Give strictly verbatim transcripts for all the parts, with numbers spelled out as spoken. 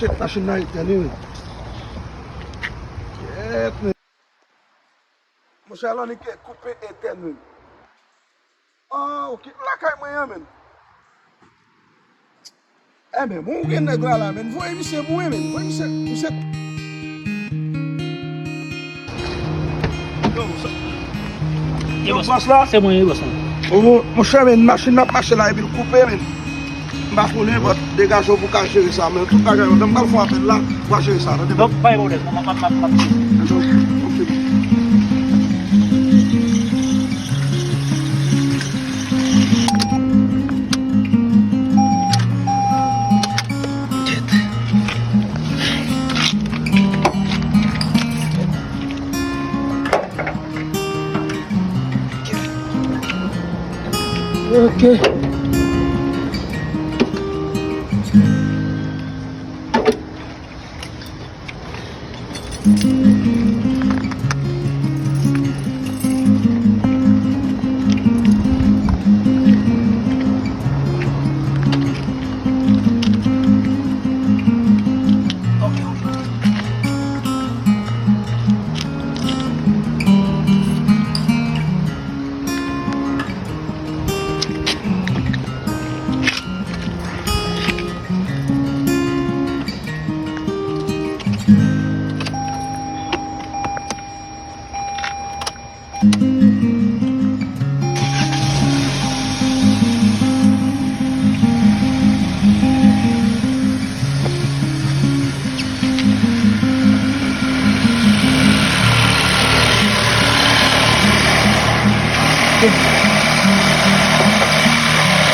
Machin nan etèn, wi, men. Kèt, men. Monchè, Lonique koupe etèn, men. Ah, ok. Lakay mwen an, men. Enben, bon, ou gen nèg la, la, men. Voye misye pou mwen, men. Voye misye, misye. Yo, bòs la? Se mwen, wi, bòs la. O, monchè, men, machin nan ap mache la, epi l koupe, men. M pa konnen, but degaje w pou w ka jere sa, men. Tout bagay, mwen, m pral fè yon apèl la, w a jere sa, tande? Non, pa gen pwoblèm, non, m ap, m ap, m ap, m ap jere. Ok.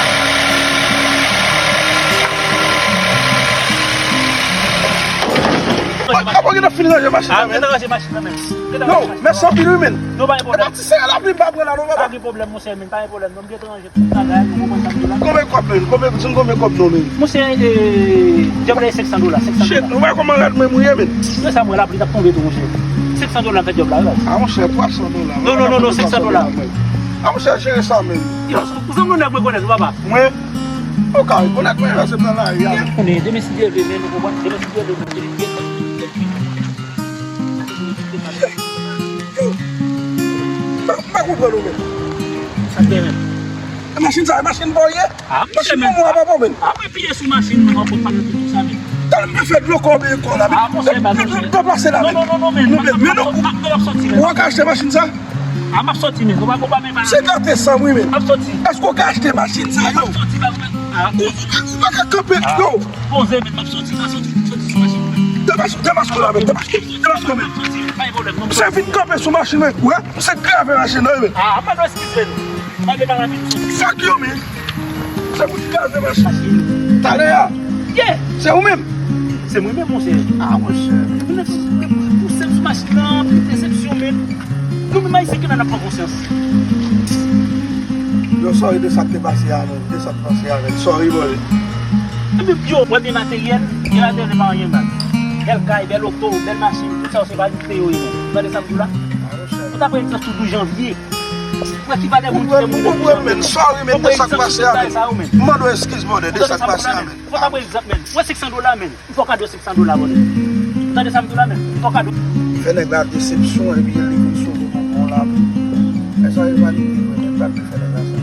Ok. Apo gen nan fin ranje machin nan, men. Yo, mèsi anpil, wi, men. E pa ti seyal lapli m pa pran la, non, papa. Pa gen pwoblèm, monchè, men. Pa gen pwoblèm, non. M gentan ranje tout bagay, ou konprann sa m di la? Konbyen kòb, men? Konbyen, di m konbyen kòb non, men? Monchè, e, djòb la e senk san dola, senk san dola. Shit, ou wè kòman rad mwen mouye, men? Se sa m wè, lapli t ap tonbe tou, monchè. Senk san dola m fè djòb la, wi. A, monchè, twa san dola. Non, non, non, non, senk san dola. A, monchè, jere sa, men. Yo, ou se yon nèg mwen konèt, wi, papa. Mwen? Ou ka rekonèt mwen, se nan lari a. Konnen, demen si Dye vle, men, nou konprann, demen si Dye vle, nou gentan. Yo, m pa, m pa konprann ou menm. Sa k gen menm? E machin sa, e machin pa w ye? A, monchè, men. Machin mwen, mwen pa bon, men. A, mwen piye sou machin mwen, mwen konn pa nan tout sa, men. Tèlman fè dlo kò, men kò la, men. A, monchè, ba, monchè. Dlo pase la, men. Non, non, non, non, men. Non, men, men, non. Ou ka achte machin sa? A, m ap soti, men. Ou pa, ou pa menm. Se gate sa, wi, men. M ap soti. Èske ou ka achte machin sa, yo? M ap soti, ba, mwen. A. Ou, ou, ou pa ka kanpe, yo. Poze, men, m ap soti, m ap soti, m ap soti sou machin mwen. Demaske, demaske la, men, demaske, demaske, men. Pa gen pwoblèm, non. Misye vin kanpe sou machin mwen, wè, misye grave machin nan, men. A, pa dwe eskize nou. Pa gen pa rapid soti. Fuck you, man. Se pou grave machin. Talè a. Yeah. Se ou menm? Se mwen menm, monchè. A, monchè. Ou menm, ou pouse m sou machin nan, pou desepsyon, men. Nou menm Ayisyen ki la n ap pran konsyans. Yo, sorry de sa k te pase a, men. De sa k pase a, men. Sorry, boy. Epi, yo, mwen gen materyèl, gen materyèl, men pa anyen mal. Bèl kay, bèl oto, bèl machin, tout sa yo se pa nou ki peye yo, men. Tande sa m di w la? Ou ta pran egzanp sou douz janvye. Wè ki valè moun ki te mouri douz janvye, men. Sorry, men, de sa k pase a, men. M mande w eskiz, brother, de sa k pase a, men. Ou ta pran egzanp, men. Wè senk san dola, men. M fè w kado senk san dola, brother. Ou tande sa m di w la, men? M fè w kado. Fè nèg la desepsyon, epi li vin sove mwen, bon, la. Mè sa yo pa li, men, pa fè nèg la sa.